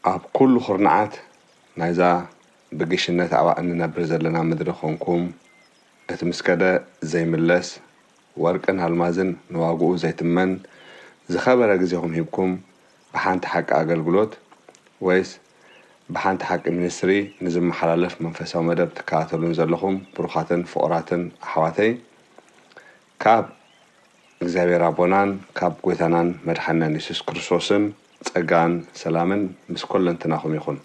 ኣብ ኩሉ ኹርንዓት ናይዛ ብግሽነት ኣባእ እንነብር ዘለና ምድሪ ኾንኩም፣ እቲ ምስ ከደ ዘይምለስ ወርቅን ኣልማዝን ንዋግኡ ዘይትመን ዝኸበረ ግዜኹም ሂብኩም ብሓንቲ ሓቂ ኣገልግሎት ወይስ ብሓንቲ ሓቂ ሚኒስትሪ ንዝመሓላለፍ መንፈሳዊ መደብ ትከታተሉን ዘለኹም ብሩኻትን ፍቑራትን ኣሕዋተይ፣ ካብ እግዚኣብሔር ኣቦናን ካብ ጐይታናን መድሓኒናን የሱስ ክርስቶስን ጸጋን ሰላምን ምስ ኰለንትናኹም ይኹን።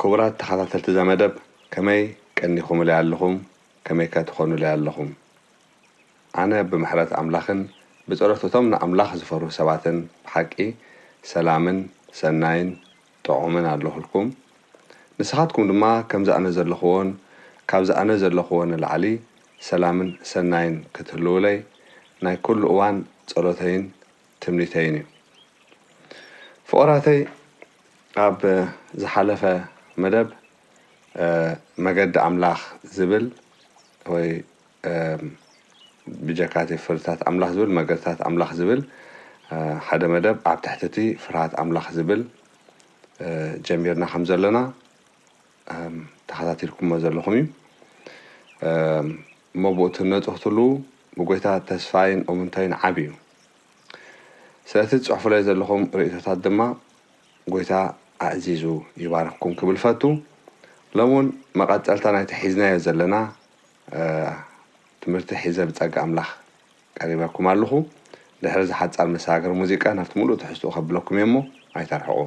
ክቡራት ተኸታተልቲ እዛ መደብ፣ ከመይ ቀኒኹምለይ ኣለኹም? ከመይከ ትኾኑለይ ኣለኹም? ኣነ ብምሕረት ኣምላኽን ብጸሎት እቶም ንኣምላኽ ዝፈርሁ ሰባትን ብሓቂ ሰላምን ሰናይን ጥዑምን ኣለኹልኩም። ንስኻትኩም ድማ ከምዚ ኣነ ዘለኽዎን ካብዚ ኣነ ዘለኽዎ ንላዕሊ ሰላምን ሰናይን ክትህልዉለይ ናይ ኩሉ እዋን ጸሎተይን ትምኒተይን እዩ። ፍቑራተይ፣ ኣብ ዝሓለፈ መደብ፣ እ፣ መገዲ ኣምላኽ ዝብል ወይ፣ እ፣ ብጀካቲ ፍርድታት ኣምላኽ ዝብል፣ መገድታት ኣምላኽ ዝብል፣ እ፣ ሓደ መደብ ኣብ ትሕቲ እቲ ፍርሃት ኣምላኽ ዝብል፣ እ፣ ጀሚርና ከም ዘለና፣ እም፣ ተኸታቲልኩሞ ዘለኹም እዩ። እም፣ እሞ ብኡ ትነጽሁ ትህልዉ ብጐይታ ተስፋይን እሙንታይን ዓቢ እዩ። ስለቲ ትጽሕፉለይ ዘለኹም ርእይቶታት ድማ ጐይታ ኣዕዚዙ ይባርኽኩም ክብል ፈቱ። ሎሚ እውን መቐጸልታ ናይቲ ሒዝናዮ ዘለና፣ እ፣ ትምህርቲ ሒዘ ብጸጋ ኣምላኽ ቀሪበኩም ኣለኹ። ድሕሪ እዚ ሓጻር መሰጋገሪ ሙዚቃ ናብቲ ምሉእ ትሕዝትኡ ከብለኩም እየ እሞ ኣይተርሕቑ።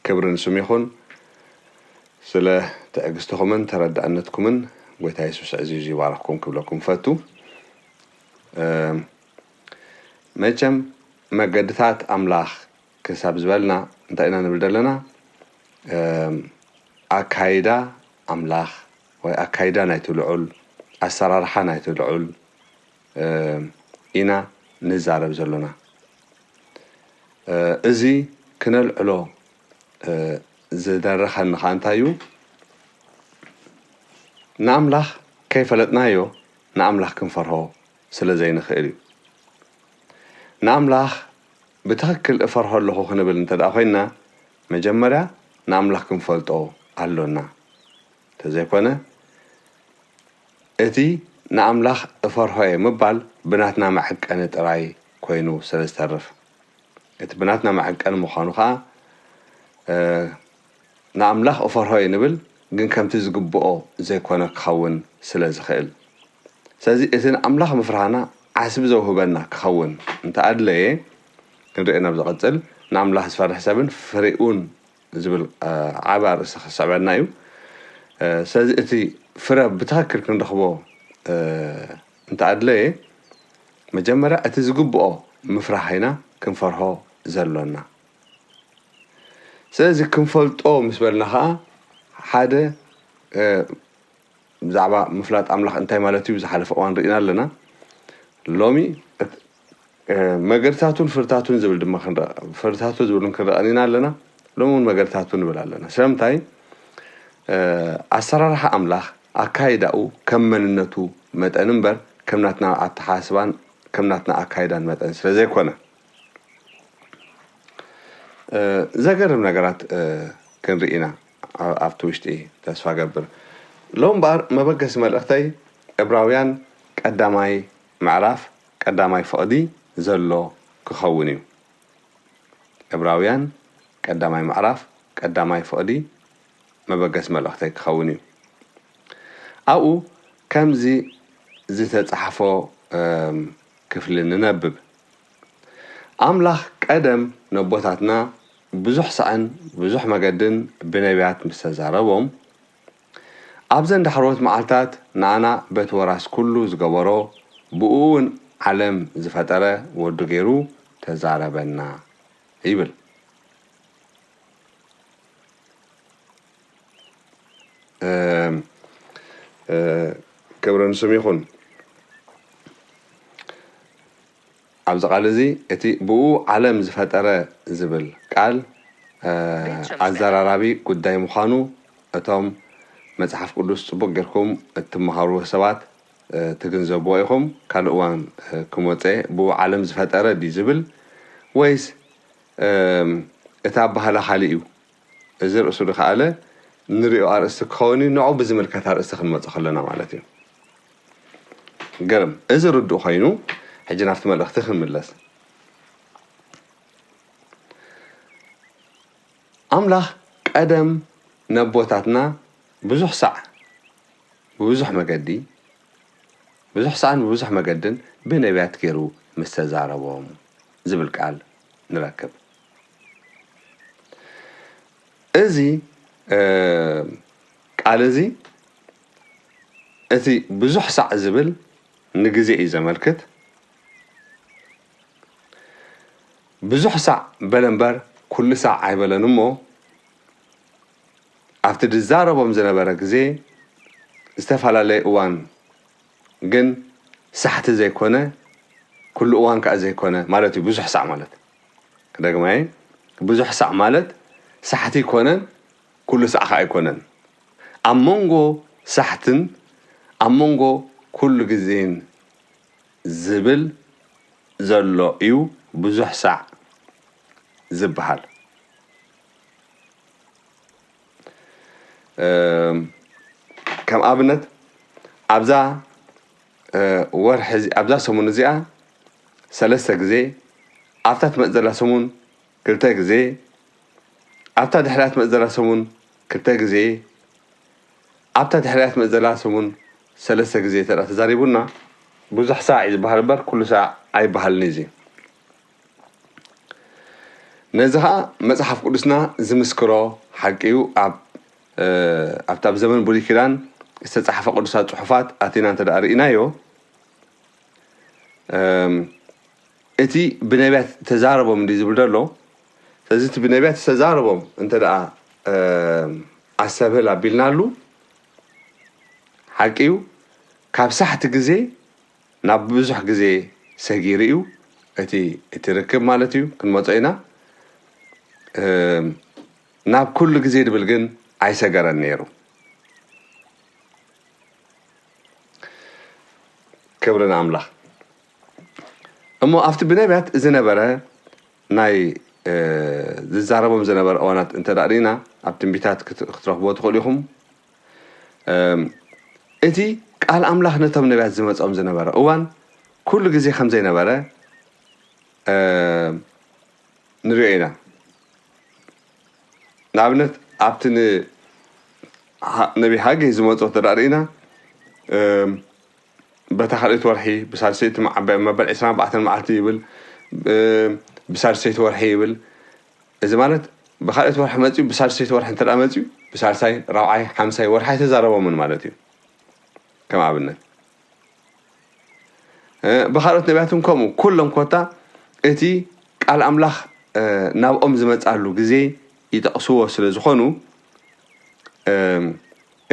ክብሪ ንስሙ ይኹን። ስለ ትዕግስትኹምን ተረዳእነትኩምን ጐይታ የሱስ ዕዚዙ ይባርኽኩም ክብለኩም ፈቱ። እም፣ መቸም መገድታት ኣምላኽ ክሳብ ዝበልና እንታይ ኢና ንብል ዘለና? እም፣ ኣካይዳ ኣምላኽ ወይ ኣካይዳ ናይቲ ልዑል፣ ኣሰራርሓ ናይቲ ልዑል፣ እ፣ ኢና ንዛረብ ዘሎና። እ፣ እዚ ክነልዕሎ፣ እ፣ ዝደረኸኒ ኸኣ እንታይ እዩ? ንኣምላኽ ከይፈለጥናዮ ንኣምላኽ ክንፈርሆ ስለ ዘይንኽእል እዩ። ንኣምላኽ ብትኽክል እፈርሆ ኣለኹ ክንብል እንተ ደኣ ኾይንና፣ መጀመርያ ንኣምላኽ ክንፈልጦ ኣሎና። እንተዘይኮነ፣ እቲ ንኣምላኽ እፈርሆ እየ ምባል ብናትና መዐቀኒ ጥራይ ኮይኑ ስለ ዝተርፍ፣ እቲ ብናትና መዐቀኒ ምዃኑ ኸኣ፣ እ፣ ንኣምላኽ እፈርሆ እየ ንብል፣ ግን ከምቲ ዝግብኦ ዘይኮነ ክኸውን ስለ ዝኽእል። ስለዚ እቲ ንኣምላኽ ምፍርሃና ዓስቢ ዘውህበና ክኸውን እንተ ኣድለየ፣ ክንርኢ ኢና ኣብ ዝቐጽል፣ ንኣምላኽ ዝፈርህ ሰብን ፍሬኡን ዝብል፣ እ፣ ዓቢ ኣርእስቲ ክስዕበና እዩ። እ፣ ስለዚ እቲ ፍረ ብትኽክል ክንረኽቦ፣ እ፣ እንተ ኣድለየ፣ መጀመርያ እቲ ዝግብኦ ምፍራህ ኢና ክንፈርሆ ዘሎና። ስለዚ ክንፈልጦ ምስ በልና ኸኣ ሓደ፣ እ፣ ብዛዕባ ምፍላጥ ኣምላኽ እንታይ ማለት እዩ ብዝሓለፈ እዋን ርኢና ኣለና። ሎሚ እት-፣ እ፣ መገድታቱን ፍርታቱን ዝብል ድማ ክንረኣ፣ ፍርታቱ ዝብል እውን ክንረኣ ርኢና ኣለና። ሎሚ እውን መገድታቱ ንብል ኣለና። ስለምንታይ? እ፣ ኣሰራርሓ ኣምላኽ፣ ኣካይዳኡ ከም መንነቱ መጠን እምበር ከም ናትና ኣተሓሳስባን ከም ናትና ኣካይዳን መጠን ስለ ዘይኮነ። እ፣ ዘገርም ነገራት፣ እ፣ ክንርኢ ኢና ኣ-፣ ኣብቲ ውሽጢ ተስፋ ገብር። ሎም እምበኣር መበገሲ መልእኽተይ ዕብራውያን ቀዳማይ ምዕራፍ ቀዳማይ ፍቕዲ ዘሎ ክኸውን እዩ። ዕብራውያን ቀዳማይ ምዕራፍ ቀዳማይ ፍቕዲ መበገሲ መልእኽተይ ክኸውን እዩ። ኣብኡ ከምዚ ዝተጻሕፎ፣ እም፣ ክፍሊ ንነብብ። ኣምላኽ ቀደም ነቦታትና ብዙሕ ሳዕን ብዙሕ መገድን ብነቢያት ምስ ተዛረቦም፣ ኣብዘን ዳሕረዎት መዓልታት ንኣና በቲ ወራስ ኩሉ ዝገበሮ፣ ብእኡ እውን ዓለም ዝፈጠረ ወዱ ገይሩ ተዛረበና ይብል። ክብሪ ንስም ይኹን። ኣብዚ ቃል እዚ እቲ ብኡ ዓለም ዝፈጠረ ዝብል ቃል ኣዘራራቢ ጉዳይ ምዃኑ እቶም መጽሓፍ ቅዱስ ጽቡቕ ጌርኩም እትመሃሩ ሰባት ትግንዘብዎ ኢኹም። ካልእ እዋን ክመጸ ብኡ ዓለም ዝፈጠረ ድዩ ዝብል ወይስ እቲ ኣባህላ ካልእ እዩ? እዚ ርእሱ ዝኸኣለ ንሪኦ ኣርእስቲ ክኸውን እዩ። ንዑ ብዝምልከት ኣርእስቲ ክንመጽእ ከለና ማለት እዩ። ግርም። እዚ ርዱእ ኮይኑ፣ ሕጂ ናብቲ መልእኽቲ ክንምለስ። ኣምላኽ ቀደም ነቦታትና ብዙሕ ሳዕ ብብዙሕ መገዲ ብዙሕ ሳዕን ብብዙሕ መገድን ብነቢያት ገይሩ ምስ ተዛረቦም ዝብል ቃል ንረክብ። እዚ ቃል እዚ እቲ ብዙሕ ሳዕ ዝብል ንግዜ እዩ ዘመልክት። ብዙሕ ሳዕ በለ እምበር ኩሉ ሳዕ ኣይበለን እሞ ኣብቲ ዝዛረቦም ዝነበረ ግዜ ዝተፈላለየ እዋን ግን ሳሕቲ ዘይኮነ ኩሉ እዋን ከዓ ዘይኮነ ማለት እዩ። ብዙሕ ሳዕ ማለት ክደግማየ ብዙሕ ሳዕ ማለት ሳሕቲ ኣይኮነን ኩሉ ሳዕ ከዓ ኣይኮነን። ኣብ መንጎ ሳሕትን ኣብ መንጎ ኩሉ ግዜን ዝብል ዘሎ እዩ ብዙሕ ሳዕ ዝበሃል። ከም ኣብነት ኣብዛ ወርሒ ኣብዛ ሰሙን እዚኣ ሰለስተ ግዜ ኣብታ ትመፅ ዘላ ሰሙን ክልተ ግዜ ኣብታ ድሕሪያ ትመፅ ዘላ ሰሙን ክልተ ግዜ ኣብታ ድሕሪያ ትመፅ ዘላ ሰሙን ሰለስተ ግዜ ተዳ ተዛሪቡና ብዙሕ ሳዕ እዩ ዝበሃል እምበር ኩሉ ሳዕ ኣይበሃልን እዩ። ነዚ ኸዓ መጽሓፍ ቅዱስና ዝምስክሮ ሓቂ እዩ። ኣብ ኣብታ ኣብ ዘመን ብሉይ ኪዳን ዝተጻሕፈ ቅዱሳት ጽሑፋት ኣቲና እንተ ደኣ ርኢናዮ እቲ ብነቢያት ተዛረቦም እንዲ ዝብል ዘሎ ስለዚ እቲ ብነቢያት ዝተዛረቦም እንተ ደኣ ኣሰብህል ኣቢልናሉ ሓቂ እዩ ካብ ሳሕቲ ግዜ ናብ ብዙሕ ግዜ ሰጊሩ እዩ እቲ እቲ ርክብ ማለት እዩ ክንመጾ ኢና ናብ ኩሉ ግዜ ድብል ግን ኣይሰገረን ነይሩ ክብሪ ንኣምላኽ እሞ ኣብቲ ብነቢያት ዝነበረ ናይ ዝዛረቦም ዝነበረ እዋናት እንተ ርኢና ኣብ ትንቢታት ክትረኽብዎ ትኽእሉ ኢኹም እቲ ቃል ኣምላኽ ነቶም ነቢያት ዝመጾም ዝነበረ እዋን ኩሉ ግዜ ከም ዘይነበረ ንሪኦ ኢና ንኣብነት ኣብቲ ነቢ ሃገይ ዝመጾ እንተ ርኢና በታ ካልእቲ ወርሒ ብሳልሰይቲ መበል ዕስራን ኣርባዕተን መዓልቲ ይብል ብሳልሰይቲ ወርሒ ይብል እዚ ማለት ብካልእቲ ወርሒ መፅዩ ብሳልሰይቲ ወርሒ እንተ መፅዩ ብሳልሳይ ራብዓይ ሓምሳይ ወርሒ ኣይተዛረቦምን ማለት እዩ ከም ኣብነት ብካልኦት ነቢያትን ከምኡ ኩሎም ኮታ እቲ ቃል ኣምላኽ ናብኦም ዝመፃሉ ግዜ ይጠቕስዎ ስለ ዝኾኑ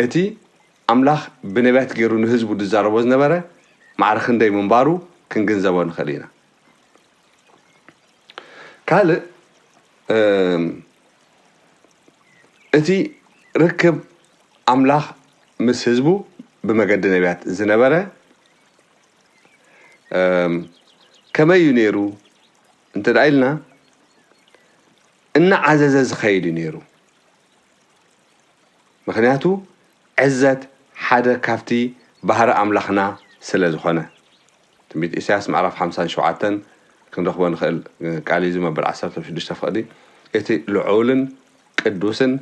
እቲ ኣምላኽ ብነቢያት ገይሩ ንህዝቡ ዝዛረቦ ዝነበረ ማዕረ ክንደይ ምንባሩ ክንግንዘቦ ንኽእል ኢና ካልእ እቲ ርክብ ኣምላኽ ምስ ህዝቡ ብመገዲ ነቢያት ዝነበረ ከመይ እዩ ነይሩ እንተ ደኣ ኢልና እናዓዘዘ ዝኸይድ እዩ ነይሩ ምኽንያቱ ዕዘት ሓደ ካብቲ ባህሪ ኣምላኽና ስለ ዝኾነ ትንቢት ኢሳያስ ምዕራፍ ሓምሳን ሸውዓተን ክንረኽቦ ንኽእል ቃል እዩ መበል ዓሰርተ ሽዱሽተ ፍቕዲ እቲ ልዑልን ቅዱስን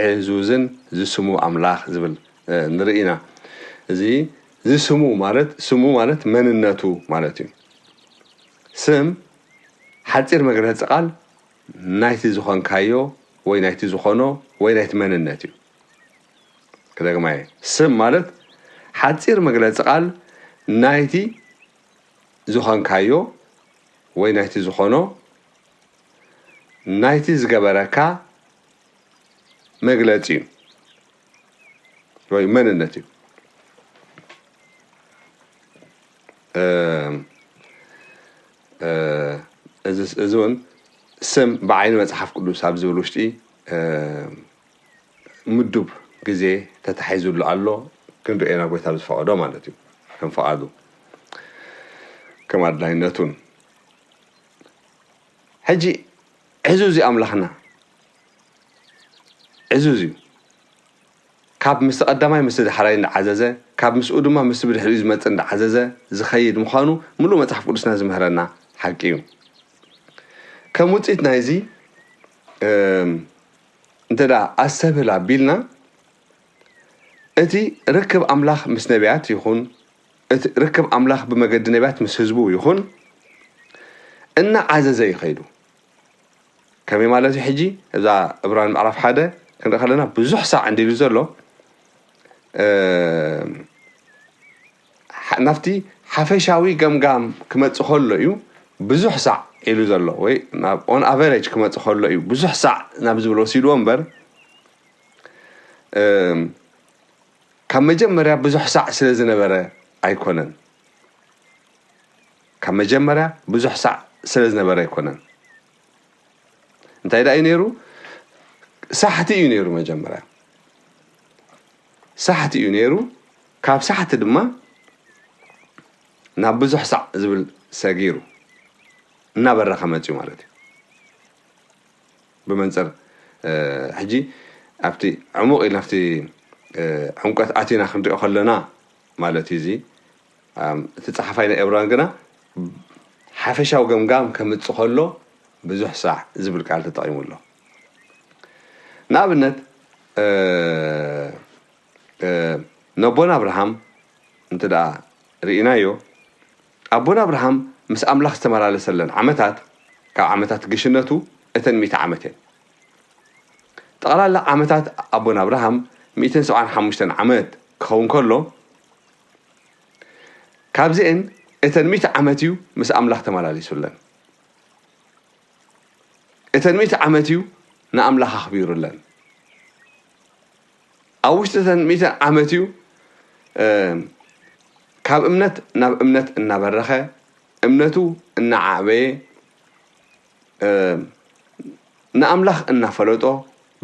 ዕዙዝን ዝስሙ ኣምላኽ ዝብል ንርኢ ኢና እዚ ዝስሙ ማለት ስሙ ማለት መንነቱ ማለት እዩ ስም ሓፂር መግለፂ ቃል ናይቲ ዝኾንካዮ ወይ ናይቲ ዝኾኖ ወይ ናይቲ መንነት እዩ ክደግማየ ስም ማለት ሓፂር መግለፂ ቃል ናይቲ ዝኾንካዮ ወይ ናይቲ ዝኾኖ ናይቲ ዝገበረካ መግለፂ እዩ ወይ መንነት እዩ። እም፣ እ፣ እዚ እዚ እውን ስም ብዓይኒ መጽሓፍ ቅዱስ ኣብ ዝብል ውሽጢ፣ እ፣ ምዱብ ግዜ ተታሒዙሉ ኣሎ። ክንሪኦ ኢና፣ ጎይታ ብዝፈቐዶ ማለት እዩ፣ ከም ፍቓዱ፣ ከም ኣድላይነቱን። ሕጂ ዕዙዝ እዩ ኣምላኽና፣ ዕዙዝ እዩ። ካብ ምስቲ ቀዳማይ ምስቲ ዳሕራይ እንዳዓዘዘ፣ ካብ ምስኡ ድማ ምስቲ ብድሕሪኡ ዝመጽእ እንዳዓዘዘ ዝኸይድ ምዃኑ ምሉእ መጽሓፍ ቅዱስና ዝምህረና ሓቂ እዩ። ከም ውጽኢት ናይዚ፣ እም፣ እንተ ደኣ ኣስተብህል ኣቢልና፣ እቲ ርክብ ኣምላኽ ምስ ነቢያት ይኹን፣ እቲ ርክብ ኣምላኽ ብመገዲ ነቢያት ምስ ህዝቡ ይኹን፣ እናዓዘዘ እዩ ከይዱ። ከመይ ማለት እዩ? ሕጂ እዛ ዕብራውያን ምዕራፍ ሓደ ክንርኢ ከለና፣ ብዙሕ ሳዕ እንዲሉ ዘሎ፣ እ፣ ሓ-፣ ናብቲ ሓፈሻዊ ገምጋም ክመጽእ ከሎ እዩ ብዙሕ ሳዕ ኢሉ ዘሎ፣ ወይ ናብ on average ክመጽእ ከሎ እዩ ብዙሕ ሳዕ ናብ ዝብል ወሲድዎ እምበር፣ እም፣ ካብ መጀመርያ ብዙሕ ሳዕ ስለ ዝነበረ ኣይኮነን። ካብ መጀመርያ ብዙሕ ሳዕ ስለ ዝነበረ ኣይኮነን። እንታይ ደኣ እዩ ነይሩ? ሳሕቲ እዩ ነይሩ መጀመርያ። ሳሕቲ እዩ ነይሩ። ካብ ሳሕቲ ድማ ናብ ብዙሕ ሳዕ ዝብል ሰጊሩ እናበረኸ መጺኡ ማለት እዩ። ብመንጽር፣ እ፣ ሕጂ ኣብቲ ዕሙቕ ኢልና ኣብቲ፣ እ፣ ዕምቆት ኣቲና ክንሪኦ ከለና ማለት እዩ። እዚ፣ ኣም፣ እቲ ጸሓፋይ ናይ ዕብራውያን ግና ሓፈሻዊ ገምጋም ከምጽእ ከሎ ብዙሕ ሳዕ ዝብል ቃል ተጠቒሙ ኣሎ። ንኣብነት፣ እ፣ እ፣ ነቦና ኣብርሃም እንተ ደኣ ርኢናዮ፣ ኣቦና ኣብርሃም ምስ ኣምላኽ ዝተመላለሰለን ዓመታት፣ ካብ ዓመታት ግሽነቱ እተን ሚእቲ ዓመት እየን። ጠቕላላ ዓመታት ኣቦና ኣብርሃም ሚእትን ሰብዓን ሓሙሽተን ዓመት ክኸውን ከሎ፣ ካብዚኤን እተን ሚእቲ ዓመት እዩ ምስ ኣምላኽ ተመላሊሱለን። እተን ሚእቲ ዓመት እዩ ንኣምላኽ ኣኽቢሩለን። ኣብ ውሽጢ እተን ሚእቲ ዓመት እዩ፣ እ፣ ካብ እምነት ናብ እምነት እናበረኸ፣ እምነቱ እናዓበየ፣ እ፣ ንኣምላኽ እናፈለጦ፣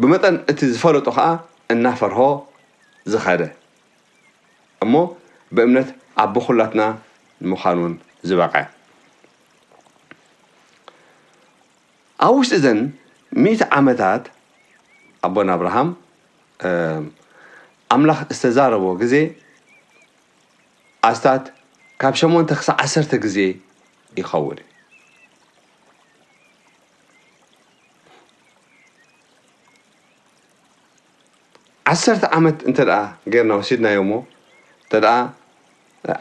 ብመጠን እቲ ዝፈለጦ ኸኣ እናፈርሆ ዝኸደ፣ እሞ ብእምነት ኣቦ ኹላትና ንምዃን እውን ዝበቕዐ። ኣብ ውሽጢ እዘን ሚእቲ ዓመታት ኣቦና ኣብርሃም፣ እ፣ ኣምላኽ ዝተዛረቦ ግዜ ኣስታት ካብ ሸሞንተ ክሳዕ ዓሰርተ ግዜ ይኸውን። ዓሰርተ ዓመት እንተ ደኣ ጌርና ወሲድናዮ እሞ፣ እንተ ደኣ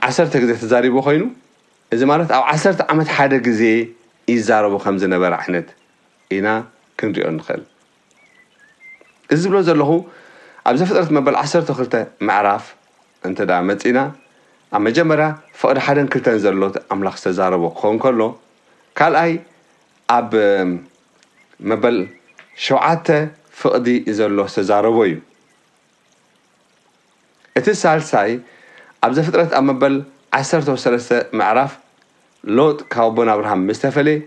ዓሰርተ ግዜ ተዛሪቡ ኮይኑ፣ እዚ ማለት ኣብ ዓሰርተ ዓመት ሓደ ግዜ ይዛረቦ ከም ዝነበረ ዓይነት ኢና ክንሪኦ ንኽእል። እዚ ዝብሎ ዘለኹ፣ ኣብ ዘፍጥረት መበል ዓሰርተ ክልተ ምዕራፍ እንተ ደኣ መጺእና፣ ኣብ መጀመርያ ፍቕዲ ሓደን ክልተን ዘሎ ኣምላኽ ዝተዛረቦ ክኸውን ከሎ፣ ካልኣይ ኣብ መበል ሸውዓተ ፍቕዲ ዘሎ ዝተዛረቦ እዩ። እቲ ሳልሳይ ኣብ ዘፍጥረት ኣብ መበል ዓሰርተ ወሰለስተ ምዕራፍ ሎጥ ካብ ኣቦና ኣብርሃም ምስ ተፈልየ፣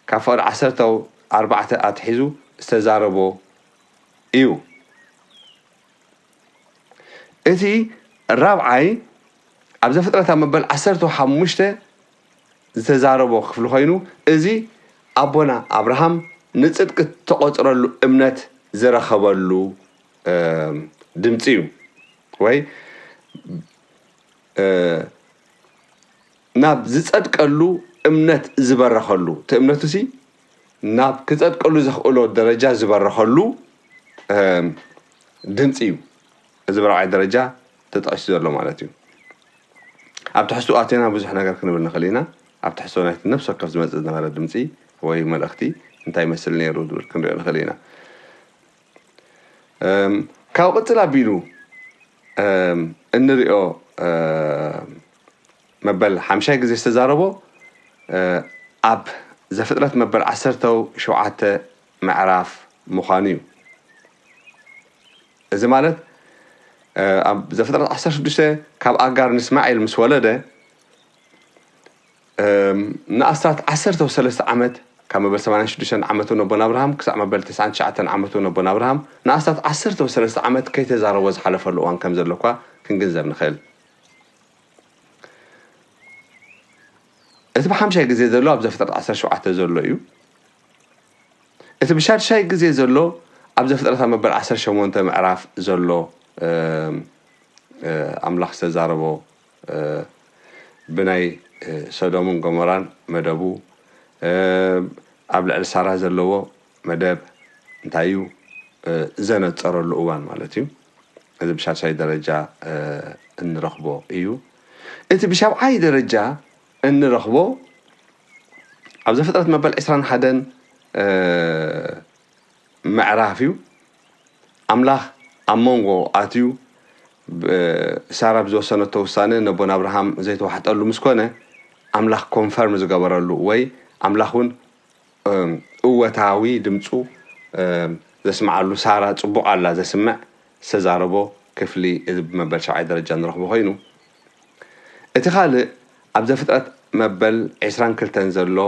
ካብ ፍቕዲ ዓሰርተ ኣርባዕተ ኣትሒዙ ዝተዛረቦ እዩ። እቲ ራብዓይ ኣብ ዘፍጥረት ኣብ መበል ዓሰርተ ሓሙሽተ ዝተዛረቦ ክፍሊ ኮይኑ፣ እዚ ኣቦና ኣብርሃም ንጽድቂ እተቖጽረሉ እምነት ዝረኸበሉ፣ እ፣ ድምጺ እዩ። ወይ፣ እ፣ ናብ ዝጸድቀሉ እምነት ዝበረኸሉ፣ እቲ እምነቱሲ ናብ ክጸድቀሉ ዘኽእሎ ደረጃ ዝበረኸሉ፣ እ፣ ድምጺ እዩ። እዚ ብራብዓይ ደረጃ ተጠቒሱ ዘሎ ማለት እዩ። ኣብ ትሕዝትኡ ኣቲና ብዙሕ ነገር ክንብል ንኽእል ኢና። ኣብ ትሕዝቶ ናይቲ ነፍሲ ወከፍ ዝመጽእ ዝነበረ ድምጺ ወይ መልእኽቲ እንታይ ይመስል ነይሩ ዝብል ክንሪኦ ንኽእል ኢና። እም፣ ካብ ቅጽል ኣቢሉ፣ እም፣ እንሪኦ፣ እም፣ መበል ሓምሻይ ግዜ ዝተዛረቦ፣ እ፣ ኣብ ዘፍጥረት መበል ዓሰርተ ሸውዓተ ምዕራፍ ምዃኑ እዩ። እዚ ማለት ኣብ ዘፍጥረት ዓሰርተ ሽዱሽተ ካብ ኣጋር ንእስማኤል ምስ ወለደ ንኣስታት ዓሰርተ ሰለስተ ዓመት ካብ መበል ሰማንያን ሽዱሽተን ዓመቱ ነቦና ኣብርሃም ክሳዕ መበል ተስዓን ትሽዓተን ዓመቱ ነቦና ኣብርሃም ንኣስታት ዓሰርተ ሰለስተ ዓመት ከይተዛረቦ ዝሓለፈሉ እዋን ከም ዘሎ እኳ ክንግንዘብ ንኽእል። እቲ ብሓምሻይ ግዜ ዘሎ ኣብ ዘፍጥረት ዓሰርተ ሸውዓተ ዘሎ እዩ። እቲ ብሻድሻይ ግዜ ዘሎ ኣብ ዘፍጥረት ኣብ መበል ዓሰርተ ሸሞንተ ምዕራፍ ዘሎ ኣምላኽ ዝተዛረቦ ብናይ ሰዶምን ጎሞራን መደቡ ኣብ ልዕሊ ሳራ ዘለዎ መደብ እንታይ እዩ ዘነጸረሉ እዋን ማለት እዩ። እዚ ብሻድሻይ ደረጃ እንረኽቦ እዩ። እቲ ብሻብዓይ ደረጃ እንረኽቦ ኣብ ዘፍጥረት መበል ዕስራን ሓደን ምዕራፍ እዩ። ኣምላኽ ኣብ መንጎ ኣትዩ ሳራ ብዝወሰነቶ ውሳነ ነቦን ኣብርሃም ዘይተዋሕጠሉ ምስ ኮነ ኣምላኽ ኮንፈርም ዝገበረሉ ወይ ኣምላኽ እውን እወታዊ ድምፁ ዘስምዓሉ ሳራ ፅቡቕ ኣላ ዘስምዕ ዝተዛረቦ ክፍሊ እዚ ብመበል ሻብዓይ ደረጃ ንረኽቦ ኮይኑ እቲ ካልእ ኣብ ዘፍጥረት መበል ዕስራን ክልተን ዘሎ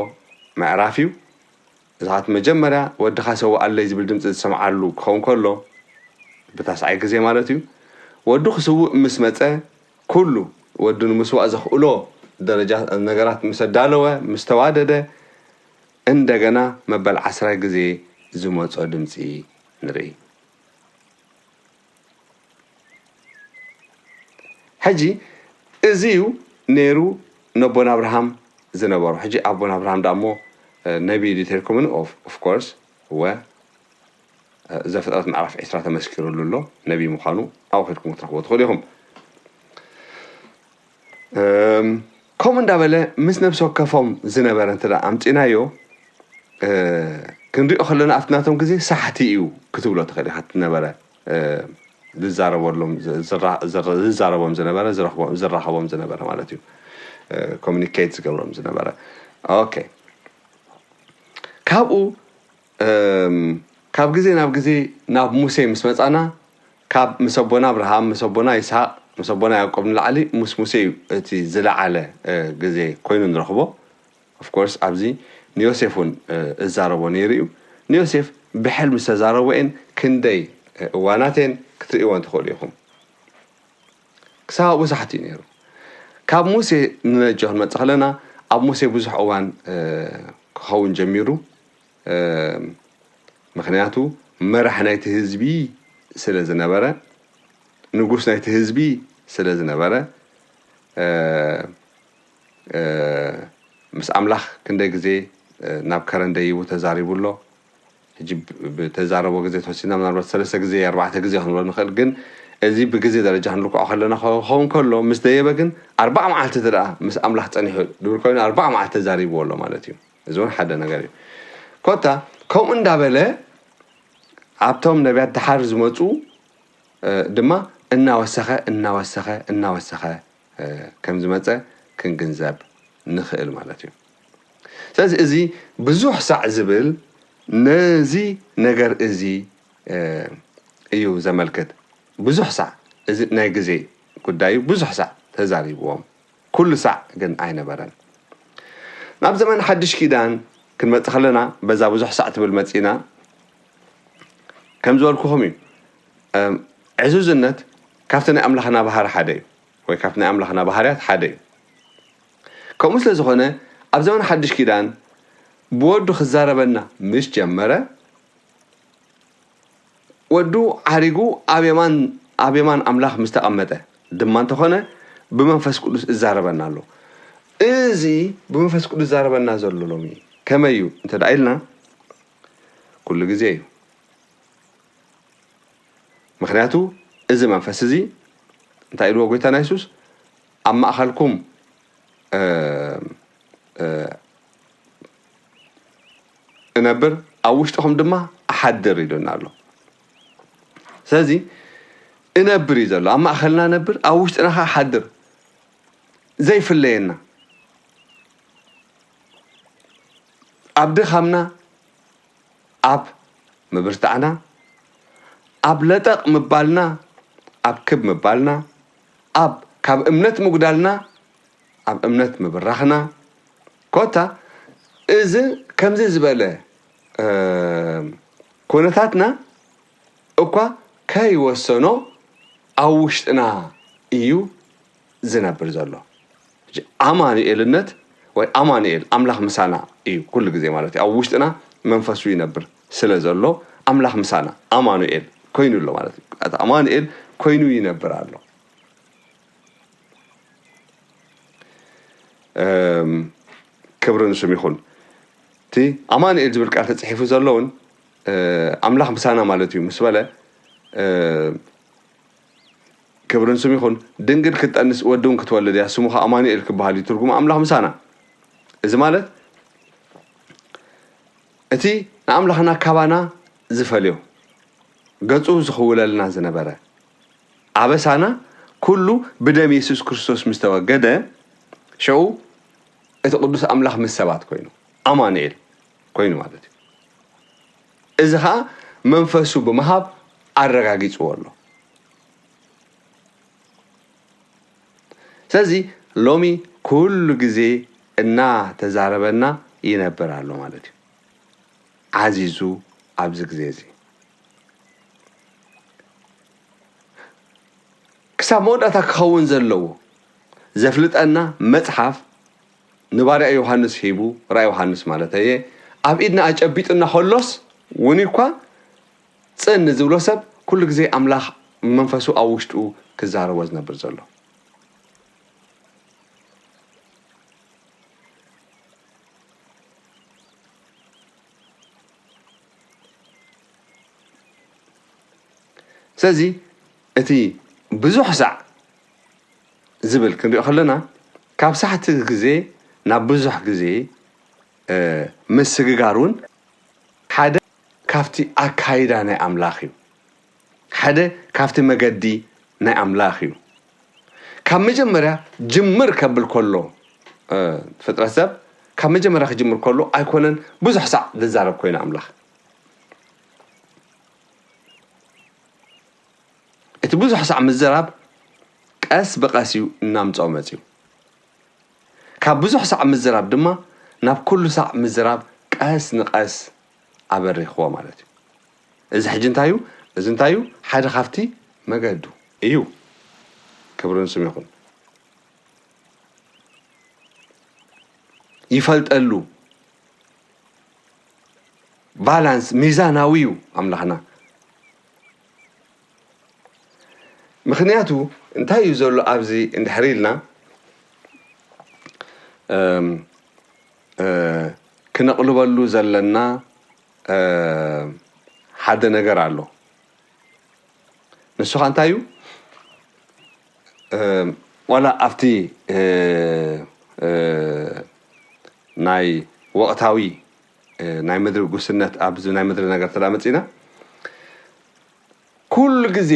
ምዕራፍ እዩ። እዚ ኻት መጀመርያ ወድኻ ሰውኣለይ ዝብል ድምፂ ዝሰምዓሉ ክኸውን ከሎ ብታስዓይ ግዜ ማለት እዩ። ወዱ ክስውእ ምስ መፀ ኩሉ ወዱ ንምስዋእ ዘኽእሎ ደረጃ ነገራት ምስ ኣዳለወ ምስ ተዋደደ እንደገና መበል ዓስራይ ግዜ ዝመፆ ድምፂ ንርኢ። ሕጂ እዚ እዩ ነይሩ ነቦን ኣብርሃም ዝነበሩ። ሕጂ ኣቦን ኣብርሃም ዳ እሞ ነቢይ ድዩ ተልኩምኒ? ኦፍኮርስ እወ ዘፍጥረት ምዕራፍ ዕስራ ተመስኪሩሉ ኣሎ ነቢይ ምዃኑ ኣብኡ ከድኩም ክትረኽቦ ትኽእሉ ኢኹም። ከምኡ እንዳበለ ምስ ነብሲ ወከፎም ዝነበረ እንተ ኣምፂናዮ ክንሪኦ ከለና ኣብቲ ናቶም ግዜ ሳሕቲ እዩ ክትብሎ ትኽእል ኢኻ። እቲ ነበረ ዝዛረበሎም ዝዛረቦም ዝነበረ ዝራኸቦም ዝነበረ ማለት እዩ። ኮሚኒኬት ዝገብሮም ዝነበረ ኦኬ። ካብኡ ካብ ግዜ ናብ ግዜ ናብ ሙሴ ምስ መፃና ካብ ምስ ኣቦና ኣብርሃም ምስ ኣቦና ይስሓቅ ምስ ኣቦና ያዕቆብ ንላዕሊ ምስ ሙሴ እዩ እቲ ዝለዓለ ግዜ ኮይኑ ንረኽቦ። ኦፍኮርስ ኣብዚ ንዮሴፍ እውን እዛረቦ ነይሩ እዩ። ንዮሴፍ ብሕልሚ ዝተዛረቦ እየን ክንደይ እዋናት እየን ክትርእይወን ትኽእሉ ኢኹም። ክሳብ ኣብኡ ሳሕቲ እዩ ነይሩ። ካብ ሙሴ ንነጆ ክንመፅእ ከለና ኣብ ሙሴ ብዙሕ እዋን ክኸውን ጀሚሩ። ምኽንያቱ መራሕ ናይቲ ህዝቢ ስለ ዝነበረ፣ ንጉስ ናይቲ ህዝቢ ስለ ዝነበረ፣ ምስ ኣምላኽ ክንደይ ግዜ ናብ ከረን ደይቡ ተዛሪቡ ኣሎ። ሕጂ ብተዛረቦ ግዜ ተወሲድና ምናልባት ሰለስተ ግዜ ኣርባዕተ ግዜ ክንብሎ ንኽእል፣ ግን እዚ ብግዜ ደረጃ ክንልክዖ ከለና ክኸውን ከሎ ምስ ደየበ ግን ኣርባዓ መዓልቲ ደኣ ምስ ኣምላኽ ጸኒሑ ድብል ኮይኑ ኣርባዓ መዓልቲ ተዛሪብዎ ኣሎ ማለት እዩ። እዚ እውን ሓደ ነገር እዩ። ኮታ ከምኡ እንዳበለ ኣብቶም ነቢያት ደሓር ዝመፁ ድማ እናወሰኸ እናወሰኸ እናወሰኸ ከም ዝመፀ ክንግንዘብ ንኽእል ማለት እዩ። ስለዚ እዚ ብዙሕ ሳዕ ዝብል ነዚ ነገር እዚ እዩ ዘመልክት። ብዙሕ ሳዕ እዚ ናይ ግዜ ጉዳይ እዩ። ብዙሕ ሳዕ ተዛሪብዎም። ኩሉ ሳዕ ግን ኣይነበረን። ናብ ዘመን ሓድሽ ኪዳን ክንመጽእ ከለና በዛ ብዙሕ ሳዕ ትብል መጺና ከም ዝበልኩኹም እዩ። ዕዙዝነት ካብቲ ናይ ኣምላኽና ባህሪ ሓደ እዩ ወይ ካብቲ ናይ ኣምላኽና ባህርያት ሓደ እዩ። ከምኡ ስለ ዝኾነ ኣብ ዘመን ሓድሽ ኪዳን ብወዱ ክዛረበና ምስ ጀመረ ወዱ ዓሪጉ ኣብ የማን ኣብ የማን ኣምላኽ ምስ ተቐመጠ ድማ እንተኾነ ብመንፈስ ቅዱስ እዛረበና ኣሎ። እዚ ብመንፈስ ቅዱስ ዛረበና ዘሎ ሎሚ ከመይ እዩ እንተ ደኣ ኢልና ኩሉ ግዜ እዩ። ምኽንያቱ እዚ መንፈስ እዚ እንታይ ኢልዎ ጎይታና የሱስ ኣብ ማእኸልኩም እነብር ኣብ ውሽጥኹም ድማ እሓድር ኢሉና ኣሎ። ስለዚ እነብር እዩ ዘሎ ኣብ ማእኸልና ነብር ኣብ ውሽጥና ከዓ ሓድር ዘይፍለየና ኣብ ድኻምና ኣብ ምብርታዕና ኣብ ለጠቕ ምባልና ኣብ ክብ ምባልና፣ ኣብ ካብ እምነት ምጉዳልና ኣብ እምነት ምብራኽና፣ ኮታ እዚ ከምዚ ዝበለ ኩነታትና እኳ ከይወሰኖ ኣብ ውሽጥና እዩ ዝነብር ዘሎ። ኣማኑኤልነት ወይ ኣማኑኤል ኣምላኽ ምሳና እዩ ኩሉ ግዜ ማለት እዩ። ኣብ ውሽጥና መንፈሱ ይነብር ስለ ዘሎ ኣምላኽ ምሳና ኣማኑኤል ኮይኑ ኣሎ ማለት እዩ። ኣማኑኤል ኮይኑ ይነብር ኣሎ። ክብሪ ንስም ይኹን። እቲ ኣማኑኤል ዝብል ቃል ተፅሒፉ ዘሎ እውን ኣምላኽ ምሳና ማለት እዩ ምስ በለ፣ ክብሪ ንስም ይኹን፣ ድንግል ክትጠንስ ወዲ እውን ክትወልድ እያ፣ ስሙ ኸዓ ኣማኑኤል ክበሃል እዩ፣ ትርጉሙ ኣምላኽ ምሳና። እዚ ማለት እቲ ንኣምላኽና ካባና ዝፈልዮ፣ ገጹ ዝኽውለልና ዝነበረ፣ ኣበሳና ኩሉ ብደም የሱስ ክርስቶስ ምስ ተወገደ፣ ሽዑ እቲ ቅዱስ ኣምላኽ ምስ ሰባት ኮይኑ፣ ኣማኑኤል ኮይኑ ማለት እዩ። እዚ ኸዓ መንፈሱ ብምሃብ ኣረጋጊጽዎ ኣሎ። ስለዚ ሎሚ ኩሉ ግዜ እናተዛረበና ይነብር ኣሎ ማለት እዩ። ዓዚዙ ኣብዚ ግዜ እዚ ክሳብ መወዳእታ ክኸውን ዘለዎ ዘፍልጠና መጽሓፍ ንባርያ ዮሃንስ ሂቡ፣ ራእይ ዮሃንስ ማለት እየ፣ ኣብ ኢድና ኣጨቢጡና ከሎስ እውን እኳ ጽን ዝብሎ ሰብ ኩሉ ግዜ ኣምላኽ መንፈሱ ኣብ ውሽጡ ክዛረቦ ዝነብር ዘሎ። ስለዚ እቲ ብዙሕ ሳዕ ዝብል ክንሪኦ ከለና ካብ ሳሕቲ ግዜ ናብ ብዙሕ ግዜ ምስግጋር እውን ሓደ ካብቲ ኣካይዳ ናይ ኣምላኽ እዩ። ሓደ ካብቲ መገዲ ናይ ኣምላኽ እዩ። ካብ መጀመርያ ጅምር ከብል ከሎ ፍጥረት ሰብ ካብ መጀመርያ ክጅምር ከሎ ኣይኮነን ብዙሕ ሳዕ ዝዛረብ ኮይኑ ኣምላኽ። እቲ ብዙሕ ሳዕ ምዝራብ ቀስ ብቐስ እዩ እናምጽኦ መጺኡ። ካብ ብዙሕ ሳዕ ምዝራብ ድማ ናብ ኩሉ ሳዕ ምዝራብ ቀስ ንቐስ ኣበሪኽዎ ማለት እዩ። እዚ ሕጂ እንታይ እዩ? እዚ እንታይ እዩ? ሓደ ካብቲ መገዱ እዩ። ክብሪ ንስም ይኹን። ይፈልጠሉ። ባላንስ፣ ሚዛናዊ እዩ ኣምላኽና። ምኽንያቱ እንታይ እዩ ዘሎ ኣብዚ እንድሕር ኢልና፣ እም፣ እ፣ ክነቕልበሉ ዘለና፣ እ፣ ሓደ ነገር ኣሎ። ንሱ ኸ እንታይ እዩ? እ፣ ዋላ ኣብቲ፣ እ፣ እ፣ ናይ ወቕታዊ፣ እ፣ ናይ ምድሪ ጉስነት፣ ኣብዚ ናይ ምድሪ ነገር ተዳ መጺና፣ ኩሉ ግዜ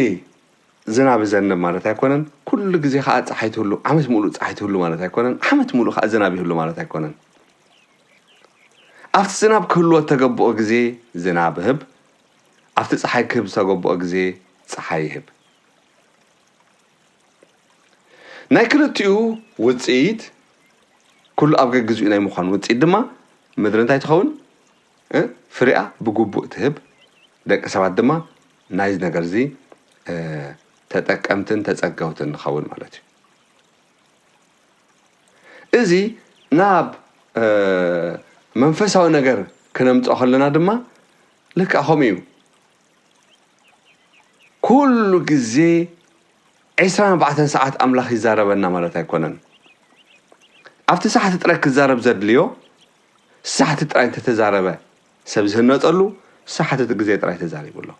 ዝናብ ይዘንብ ማለት ኣይኮነን። ኩሉ ግዜ ኸዓ ጸሓይ ትህሉ፣ ዓመት ሙሉእ ጸሓይ ትህሉ ማለት ኣይኮነን። ዓመት ሙሉእ ኸዓ ዝናብ ይህሉ ማለት ኣይኮነን። ኣብቲ ዝናብ ክህልዎ እተገብኦ ግዜ ዝናብ ይህብ፣ ኣብቲ ጸሓይ ክህብ ዝተገብኦ ግዜ ጸሓይ ይህብ። ናይ ክልቲኡ ውጽኢት፣ ኩሉ ኣብ ገግዝኡ ናይ ምዃን ውጽኢት ድማ፣ ምድሪ እንታይ ትኸውን? እ፣ ፍሬኣ ብግቡእ ትህብ፣ ደቂ ሰባት ድማ ናይዚ ነገር እዚ፣ እ፣ ተጠቀምትን ተጸገውትን ንኸውን ማለት እዩ። እዚ ናብ፣ እ፣ መንፈሳዊ ነገር ክነምጽኦ ከለና ድማ ልክዕ ከምኡ እዩ። ኩሉ ግዜ ዒስራን ኣርባዕተን ሰዓት ኣምላኽ ይዛረበና ማለት ኣይኮነን። ኣብቲ ሳሕቲ ጥራይ ክዛረብ ዘድልዮ ሳሕቲ ጥራይ እንተተዛረበ ሰብ ዝህነጸሉ ሳሕቲ ግዜ ጥራይ ተዛሪቡ ኣሎ።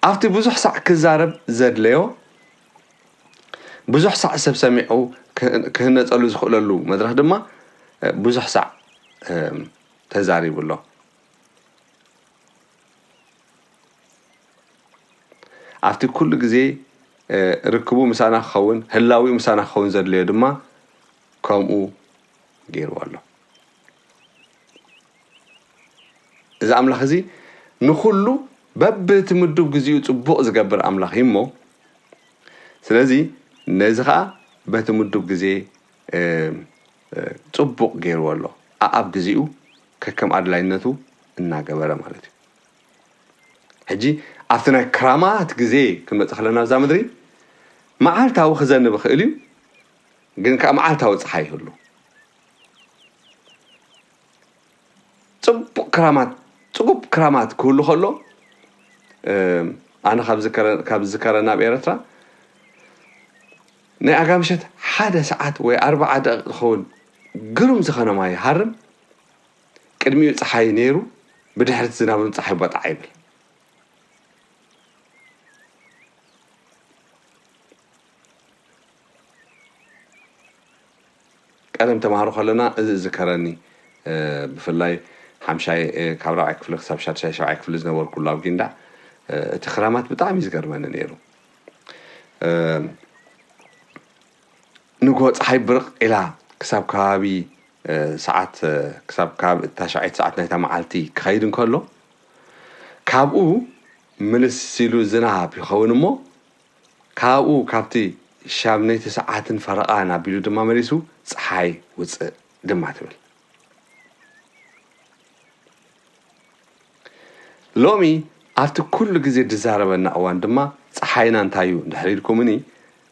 ኣብቲ ብዙሕ ሳዕ ክዛረብ ዘድለዮ ብዙሕ ሳዕ ሰብ ሰሚዑ ክህ-፣ ክህነጸሉ ዝኽእለሉ መድረኽ ድማ፣ እ፣ ብዙሕ ሳዕ፣ እ፣ ተዛሪቡ ኣሎ። ኣብቲ ኩሉ ግዜ፣ እ፣ ርክቡ ምሳና ክኸውን፣ ህላዊኡ ምሳና ክኸውን ዘድለዮ ድማ ከምኡ ገይርዎ ኣሎ። እዚ ኣምላኽ እዚ ንኹሉ በብቲ ምዱብ ግዜኡ ጽቡቕ ዝገብር ኣምላኽ እዩ እሞ፣ ስለዚ ነዚ ኸኣ በቲ ምዱብ ግዜ፣ እ፣ እ፣ ጽቡቕ ገይርዎ ኣሎ። ኣኣብ ግዜኡ ከከም ኣድላይነቱ እናገበረ ማለት እዩ። ሕጂ ኣብቲ ናይ ክራማት ግዜ ክንመጽእ ከለና ኣብዛ ምድሪ መዓልታዊ ክዘንብ ይኽእል እዩ፣ ግን ከኣ መዓልታዊ ጸሓይ ይህሉ። ጽቡቕ ክራማት፣ ጽቡቕ ክራማት ክህሉ ከሎ፣ እ፣ ኣነ ካብ ዝከረ-፣ ካብ ዝከረና ኣብ ኤርትራ ናይ ኣጋምሸት ሓደ ሰዓት ወይ ኣርብዓ ደቂቕ ዝኸውን ግሩም ዝኸነ ማይ ይሃርም። ቅድሚኡ ጸሓይ ነይሩ፣ ብድሕሪት ዝናብን ጸሓይ ባጣዕ ይብል። ቀደም ተማሃሮ ከለና እዚ እዝከረኒ፣ እ፣ ብፍላይ ሓምሻይ፣ እ፣ ካብ ራብዓይ ክፍሊ ክሳብ ሻድሻይ ሻብዓይ ክፍሊ ዝነበርኩሉ ኣብ ጊንዳዕ፣ እ፣ እቲ ክራማት ብጣዕሚ እዩ ዝገርመኒ ነይሩ። እ፣ ንግሆ ጸሓይ ብርቕ ኢላ ክሳብ ከባቢ፣ እ፣ ሰዓት፣ እ፣ ክሳብ ከባቢ እታ ሻውዓይቲ ሰዓት ናይታ መዓልቲ ክኸይድ እንከሎ፣ ካብኡ ምልስ ኢሉ ዝናብ ይኸውን እሞ፣ ካብኡ ካብቲ ሻምነይቲ ሰዓትን ፈረቓን ኣቢሉ ድማ መሊሱ ጸሓይ ውጽእ ድማ ትብል። ሎሚ ኣብቲ ኩሉ ግዜ ዝዛረበና እዋን ድማ ጸሓይና እንታይ እዩ እንድሕር ኢልኩምኒ፣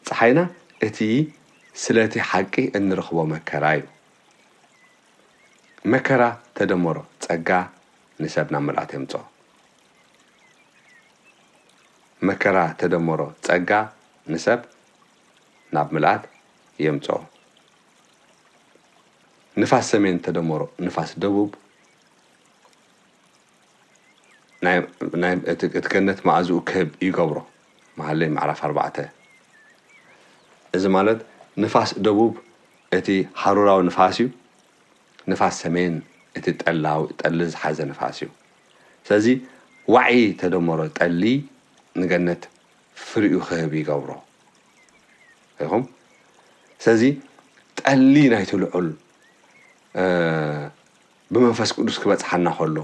ጸሓይና እቲ ስለቲ ሓቂ እንረኽቦ መከራ እዩ። መከራ ተደመሮ ጸጋ ንሰብ ናብ ምልኣት የምጽኦ። መከራ ተደመሮ ጸጋ ንሰብ ናብ ምልኣት የምጽኦ። ንፋስ ሰሜን ተደመሮ ንፋስ ደቡብ ናይ፣ ናይ፣ እቲ፣ እቲ ገነት መኣዝኡ ክህብ ይገብሮ። መሃለይ ምዕራፍ ኣርባዕተ። እዚ ማለት ንፋስ ደቡብ እቲ ሃሩራዊ ንፋስ እዩ። ንፋስ ሰሜን እቲ ጠላዊ፣ ጠሊ ዝሓዘ ንፋስ እዩ። ስለዚ ዋዒ ተደመሮ ጠሊ ንገነት ፍሪኡ ክህብ ይገብሮ። ኢኹም? ስለዚ ጠሊ ናይቲ ልዑል፣ እ፣ ብመንፈስ ቅዱስ ክበጽሓና ከሎ፣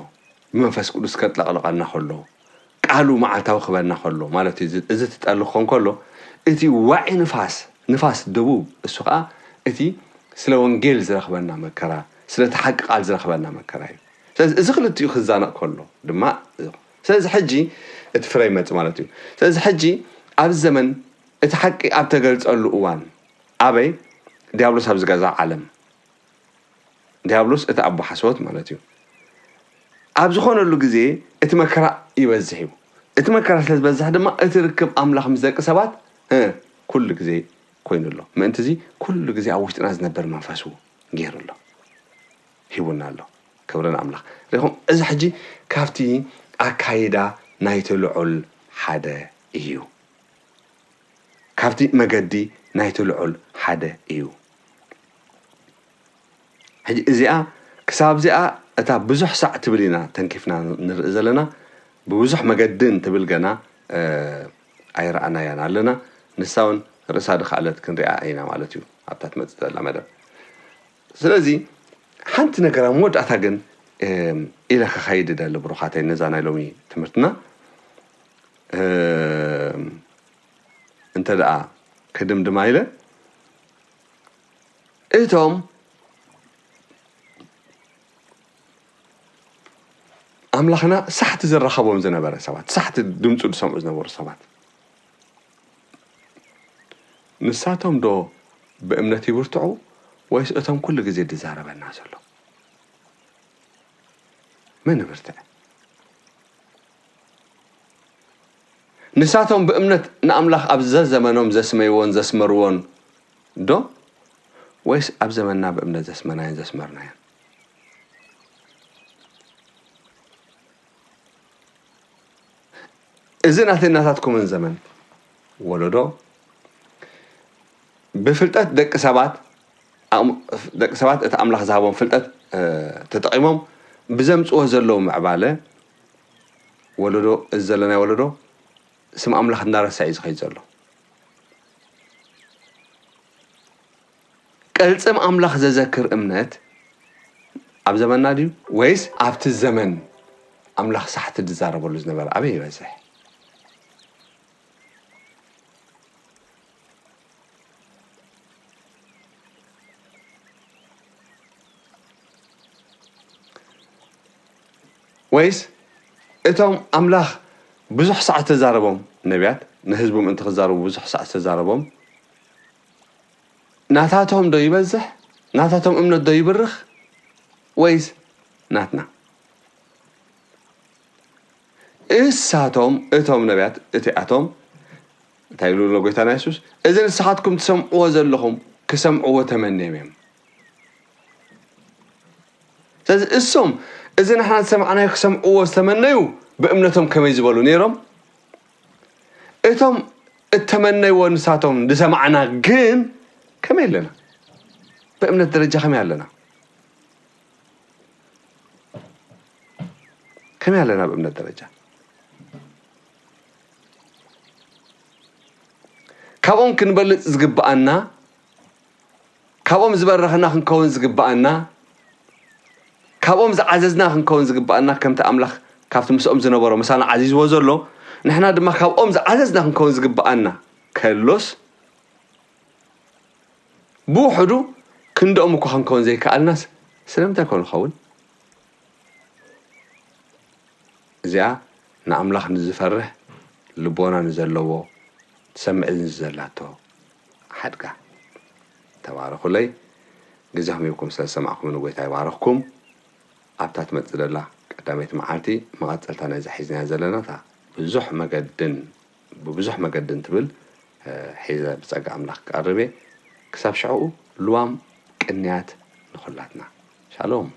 ብመንፈስ ቅዱስ ከጥለቕልቐና ከሎ፣ ቃሉ መዓልታዊ ክበና ከሎ ማለት እዩ። እዚ፣ እዚ ትጠሊ ክኾን ከሎ፣ እቲ ዋዒ ንፋስ፣ ንፋስ ደቡብ፣ እሱ ኸኣ እቲ ስለ ወንጌል ዝረኽበና መከራ፣ ስለቲ ሓቂ ቃል ዝረኽበና መከራ እዩ። ስለዚ እዚ ክልቲኡ ክዛነቕ ከሎ ድማ፣ ስለዚ ሕጂ እቲ ፍረ ይመጽእ ማለት እዩ። ስለዚ ሕጂ ኣብዚ ዘመን እቲ ሓቂ ኣብ ተገልጸሉ እዋን፣ ኣበይ? ዲያብሎስ ኣብ ዝገዛ ዓለም፣ ዲያብሎስ እቲ ኣቦ ሓሶት ማለት እዩ። ኣብ ዝኾነሉ ግዜ እቲ መከራ ይበዝሕ እዩ። እቲ መከራ ስለ ዝበዝሕ ድማ እቲ ርክብ ኣምላኽ ምስ ደቂ ሰባት፣ እ፣ ኩሉ ግዜ ኮይኑ ኣሎ። ምእንቲ እዚ ኩሉ ግዜ ኣብ ውሽጥና ዝነበር መንፈሱ ገይሩ ኣሎ፣ ሂቡና ኣሎ። ክብሪ ንኣምላኽ። ርኢኹም፣ እዚ ሕጂ ካብቲ ኣካይዳ ናይቲ ልዑል ሓደ እዩ። ካብቲ መገዲ ናይቲ ልዑል ሓደ እዩ። ሕጂ እዚኣ፣ ክሳብ እዚኣ እታ ብዙሕ ሳዕ ትብል ኢና ተንኪፍና ንርኢ ዘለና። ብብዙሕ መገድን ትብል ገና፣ እ፣ ኣይረኣናያን ኣለና። ንሳ እውን ርእሳ ድኻለት ክንሪኣ ኢና ማለት እዩ፣ ኣብታ ትመጽእ ዘላ መደብ። ስለዚ ሓንቲ ነገር ኣብ መወዳእታ ግን፣ እም፣ ኢለ ክኸይድ እደሊ ብሩኻተይ፣ ነዛ ናይ ሎሚ ትምህርትና፣ እም፣ እንተ ደኣ ክድምድማ ኢለ፣ እቶም ኣምላኽና ሳሕቲ ዝራኸቦም ዝነበረ ሰባት፣ ሳሕቲ ድምፁ ዝሰምዑ ዝነበሩ ሰባት፣ ንሳቶም ዶ ብእምነት ይብርትዑ ወይስ እቶም ኩሉ ግዜ ዝዛረበና ዘሎ? መን ይብርትዕ? ንሳቶም ብእምነት ንኣምላኽ ኣብ ዘዘመኖም ዘስመይዎን ዘስመርዎን ዶ? ወይስ ኣብ ዘመንና ብእምነት ዘስመናዮን ዘስመርናዮን? እዚ ናተይ ናታትኩምን ዘመን ወለዶ ብፍልጠት ደቂ ሰባት፣ ኣም-፣ ደቂ ሰባት እቲ ኣምላኽ ዝሃቦም ፍልጠት፣ እ፣ ተጠቒሞም ብዘምጽዎ ዘለዉ ምዕባለ ወለዶ፣ እዚ ዘለናዮ ወለዶ ስም ኣምላኽ እንዳረሳ እዩ ዝኸይድ ዘሎ። ቅልጽም ኣምላኽ ዘዘክር እምነት ኣብ ዘመንና ድዩ? ወይስ ኣብቲ ዘመን ኣምላኽ ሳሕቲ ዝዛረበሉ ዝነበረ ኣበይ ይበዝሕ? ወይስ እቶም ኣምላኽ ብዙሕ ሳዕ ዝተዛረቦም ነቢያት፣ ንህዝቡ ምእንቲ ክዛረቡ ብዙሕ ሳዕ ዝተዛረቦም፣ ናታቶም ዶ ይበዝሕ? ናታቶም እምነት ዶ ይብርኽ? ወይስ ናትና? እሳቶም፣ እቶም ነቢያት እቲኣቶም፣ እንታይ ይብሉ ኣሎ ጎይታና የሱስ? እዚ ንስኻትኩም ትሰምዕዎ ዘለኹም ክሰምዕዎ ተመንዮም እዮም። ስለዚ እሶም እዚ ንሕና ዝሰማዕናዮ ክሰምዕዎ ዝተመነዩ ብእምነቶም ከመይ ዝበሉ ነይሮም? እቶም እተመነይዎ ንሳቶም ዝሰማዕና ግን ከመይ ኣለና? ብእምነት ደረጃ ከመይ ኣለና? ከመይ ኣለና ብእምነት ደረጃ? ካብኦም ክንበልጽ ዝግብኣና፣ ካብኦም ዝበረኽና ክንከውን ዝግብኣና፣ ካብኦም ዝዓዘዝና ክንከውን ዝግብኣና፣ ከምቲ ኣምላኽ ካብቲ ምስኦም ዝነበሮ ምሳና ዓዚዝዎ ዘሎ፣ ንሕና ድማ ካብኦም ዝዓዘዝና ክንከውን ዝግብኣና ከሎስ፣ ብውሕዱ ክንድኦም እኳ ክንከውን ዘይከኣልናስ ስለምንታይ ኮን ንኸውን? እዚኣ ንኣምላኽ ንዝፈርህ ልቦና ንዘለዎ ትሰምዕ እዝኒ ዘላቶ ሓድጋ። ተባረኹለይ። ግዜኹም ሂብኩም ስለ ዝሰማዕኩምኒ ጎይታ ይባርኽኩም። ኣብታ ትመጽእ ዘላ ቀዳመይቲ መዓልቲ መቐጸልታ ናይዛ ሒዝናያ ዘለና እታ ብዙሕ መገድን ብብዙሕ መገድን ትብል ሒዘ ብጸጋ ኣምላኽ ክቐርብ እየ። ክሳብ ሽዕኡ ልዋም ቅንያት ንኹላትና። ሻሎም።